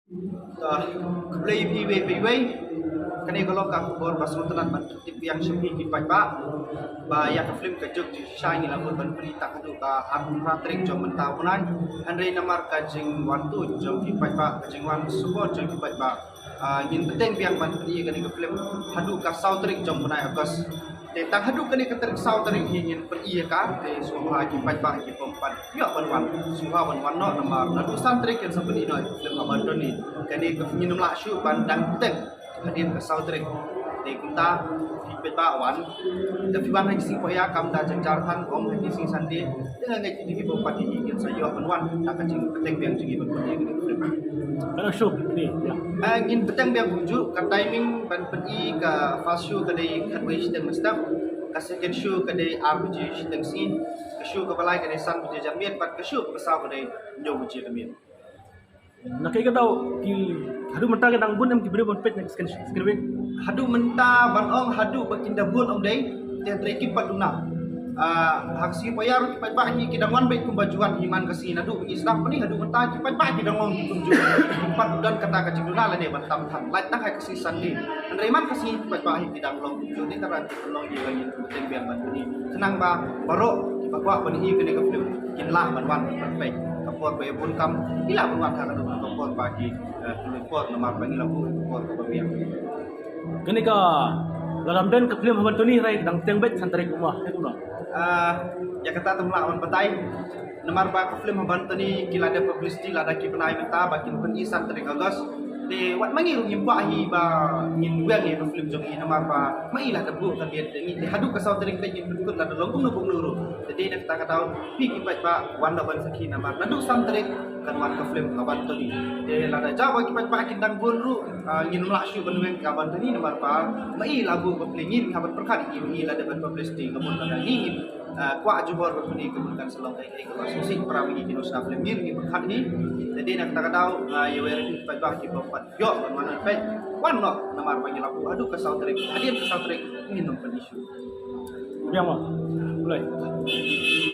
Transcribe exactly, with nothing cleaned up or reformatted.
Ah, khublei phi wei phi wei. Kane ka long ka khubor ba sngewtynnat ban tip biang sha phi ki paidbah ba ïa ka film Ka Juk Jingshai ngi la bud ban pynïaid tang haduh ka arphew phra tarik jong mynta u bnai. Hynrei namar ka jingwan tuid jong ki paidbah, ka jingwan support jong ki paidbah, ah, ngin bteng biang ban pynïaid kane ka film haduh ka saw tarik jong bnai August. Te tang haduh kane ka tarik saw tarik hi ngin pynïaid ka, te sngewbha ki paidbah ki bym pat ïoh ban wan, sngewbha ban wan noh namar naduh san tarik kan sa pynïaid noh ka film Haban Tony. Kane ka ngin ym lah shuh ban dang bteng hadien ka saw tarik. Te kumta phi paidbah wan, da phi wan ha ki sngi Poh Ïa kam da jynjar than, ym ha ki sngi Sunday. Te nga ngeit phi bym pat hi ngin sa ïoh ban wan da ka jingbteng biang jong ngi ban pynïaid kane ka film. Ka show ni, ïa. Ah, ngin bteng biang kumjuh, ka timing ban pynïaid ka first show ka dei khatwei shiteng mynstep, ka second show ka dei ar baje shiteng sngi, ka show kaba lai ka dei san baje janmiet, bad ka show kaba saw ka dei hynñiew baje janmiet. Na kaei ka daw ki, haduh mynta ki dang bun em ki briew ban peit na ka screen, screen? Haduh mynta ban ong haduh ba kin da bun ym dei, te hynrei kim pat duna. Ah, ha ka sngi Poh Ïa ruh ki paidbah hi ki dang wan beit kumba ju wan hi man ka sngi, naduh ba ngi sdang pynïaid haduh mynta ki paidbah ki dang ong kumjuh. Kim pat don kata ka jingduna lane ban tam than, lait tang ha ka sngi Sunday. Hynrei man ka sngi ki paidbah hi ki dang long kumjuh, te tang ba ki long ïa ka ngin bteng biang ban pynïaid. Khnang ba baroh kiba kwah ban ïohi ïa kane ka film kin lah ban wan ban peit. Ka por ba ïa bun kam ki lah ban wan ha kano kano ka por ba ki, eh, ki por namar ba ngi la buh ka por kaba biang. Kane ka, la dang don ka film Haban Tony hynrei dang teng beit san tarik kumba, eh, kumba. Ah, ïa kata te ym lah ban batai. Namar ba ka film Haban Tony ki la dep publicity lada ki bnai mynta ba kin pynïaid san tarik August. Te wat ma ngi ruh ngim kwah hi ba ngin weng ïa ka film jong ngi namar ba ma i la da buh ka date jong ngi. Te haduh ka saw tarik te ngin pynkut lada long kumno kumno ruh. Te dei na kata ka daw phi ki paidbah wan da ban sakhi namar naduh san tarik kan wan ka film Haban Tony. Te lada jaw ba ki paidbah kin dang bun ruh, ah, ngin ym lah shuh ban weng ka Haban Tony namar ba ma i la buh ba pynlong ngin ha ban pyrkhat ïa i la da ban publicity ka bun lada ngi ngin, ah, kwah jubor ba pynlong ka bun kan sa long kai. Ïa kaba sngewsih para ngi ki nongshna film ngi ruh ngi pyrkhat hi. Te dei na kata ka daw, ah, ïa wei ruh ki paidbah kiba pat ïoh ban wan ban peit, wan noh namar ba ngi la buh haduh ka saw tarik, hadien ka saw tarik ngin ym pynïaid shuh. Biang ma. Khublei.